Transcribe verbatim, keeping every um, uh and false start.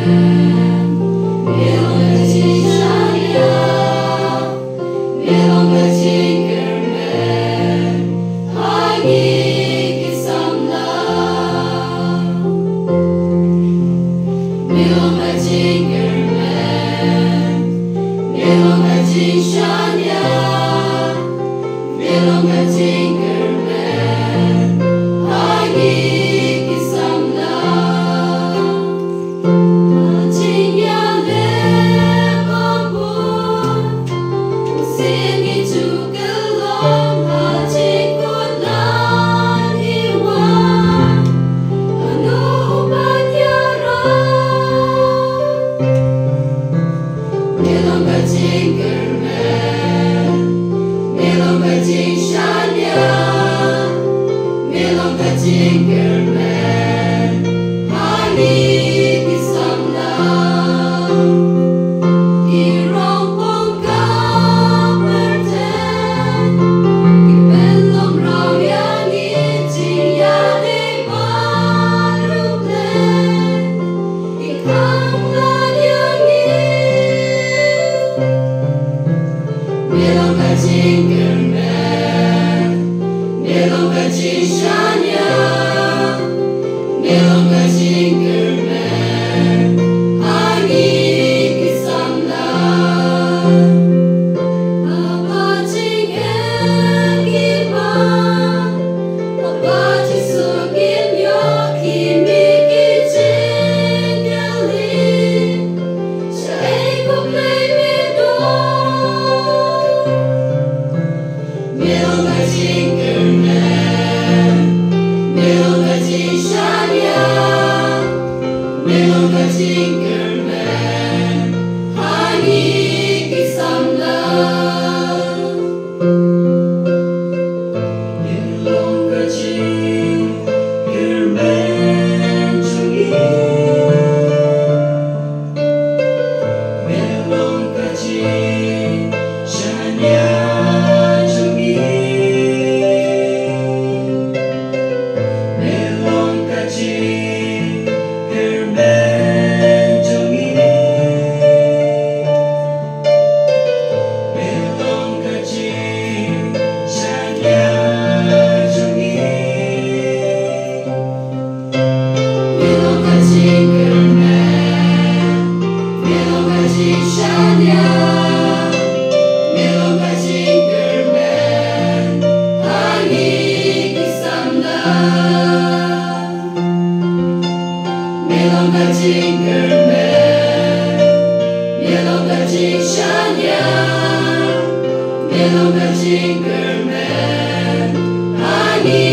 Me long ka jingshaniah, me long ka jingkyrmen ha ngi ki samla. Me long ka jingkyrmen, me long ka jingshaniah, me long ka jingkyrmen ha ngi ki samla. Jingïaleh babun, sien ngi ju kyllon ha jingkut lad ngi wan, hano u ban ïarap. Me long ka jingkyrmen, me long ka jingshaniah, me long ka jingkyrmen ha ngi ki samla. Ki rong pong ka pyrthei ki pynlong rau ïa ngi jingïadei bad U Blei. Ki khang lad ïa ngi. Me long ka jingkyrmen, me long ka jingshaniah, me long ka jingkyrmen ha ngi ki samla. Haba jingeh ngi bam, haba jingsuk ngin ïoh, ki mih ki jingkylli, shaei ko Blei me don. Me long ka jingkyrmen, me long ka jingshaniah, me long ka jingkyrmen ha ngi ki samla. Me long ka jingkyrmen jong ngi. Me long ka jingshaniah jong ngi. Me long ka jingkyrmen jong ngi. Me long ka jingshaniah jong ngi. Me long ka jingkyrmen, me long ka jingshaniah, me long ka jingkyrmen ha ngi ki samla. Me long ka jingkyrmen, me long ka jingshaniah, me long ka jingkyrmen ha ngi